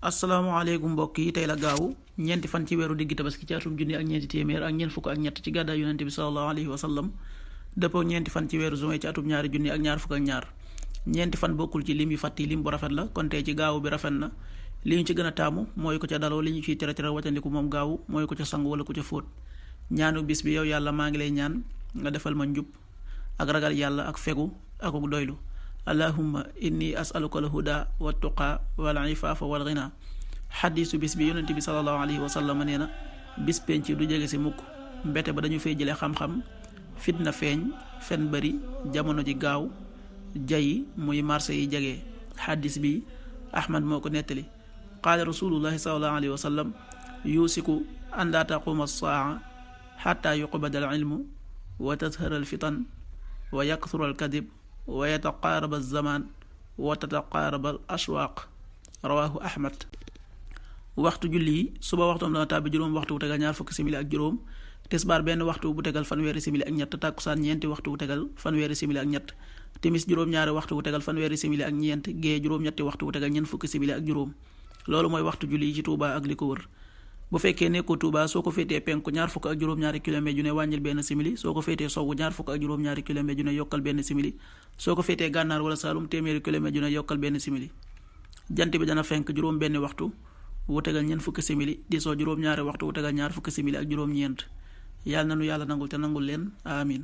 asalaamaaleykum mbokk yi tey la gaaw ñeenti fan ci weeru diggi tabaski ci atum junni ak ñeenti téeméer ak ñeent fukk ak ñett ci gàddaay yonente bi sallallahu alayhi wa sallam dëppoo ñeenti fan ci weeru juin ci atum ñaari junni ak ñaar fukk ak ñaar ñeenti fan bokkul ci lim yu fàtti lim bu rafet la kon tey ci gaawu bi rafet na li ñu ci gën a taamu mooy ko ca daloo li ñu ciy tere tere waccandiku moom gaawu mooy ko ca sangu wala ko ca fóot ñaanu bis bi yow yàlla maa ngi lay ñaan nga defal ma njub ak ragal yàlla ak fegu ak doylu allahumma inni asaluka alhuda wa tuqa wal ifaafa wal ghina xadiisu bis bi yonent bi sallallahu alayhi wa sallam nee na bis penc du jege si mukk mbete ba dañu fay jëlee xam-xam fitna feeñ fen bëri jamono ji gaaw jayi muy marché yi jege xadis bi ahmad moo ko nettali qaala rasulullahi sallallahu alayhi wa sallam yuusiku an laa taquma as-saa xatta yuqbada al ilmu wa tadhara al fitan wa yakthura al kadib wa yataqaaraba az-zamaan wa tataqaaraba al ashwaaq rawaahu ahmad waxtu julli yi suba waxtoom dana tàbbi juróom waxtu bu tegal ñaar fukki simili ak juróom tisbaar benn waxtu bu tegal fanweeri simili ak ñett tàkkusaan ñeenti waxtu bu tegal fanweeri simili ak ñett timis juróom-ñaari waxtu bu tegal fanweeri simili ak ñeent gée juróom-ñetti waxtu bu tegal ñeent fukki simili ak juróom loolu mooy waxtu julli yi ci Touba ak li ko wër bu fekkee nekkoo Touba soo ko féetee penku ñaar fukk ak juróom-ñaari kilomètre ju ne wàññil benn simili soo ko féetee sowwu ñaar fukk ak juróom-ñaari kilomètre ju ne yokkal benn simili soo ko féetee gànnaar wala Saalum téeméeri kilomètre ju ne yokkal benn simili jant bi dana fenk juróom benn waxtu wu tegal ñeent fukki simili di soo juróom-ñaari waxtu wu tegal ñaar fukki simili ak juróom-ñeent yàlla na nu yàlla nangul te nangul leen amin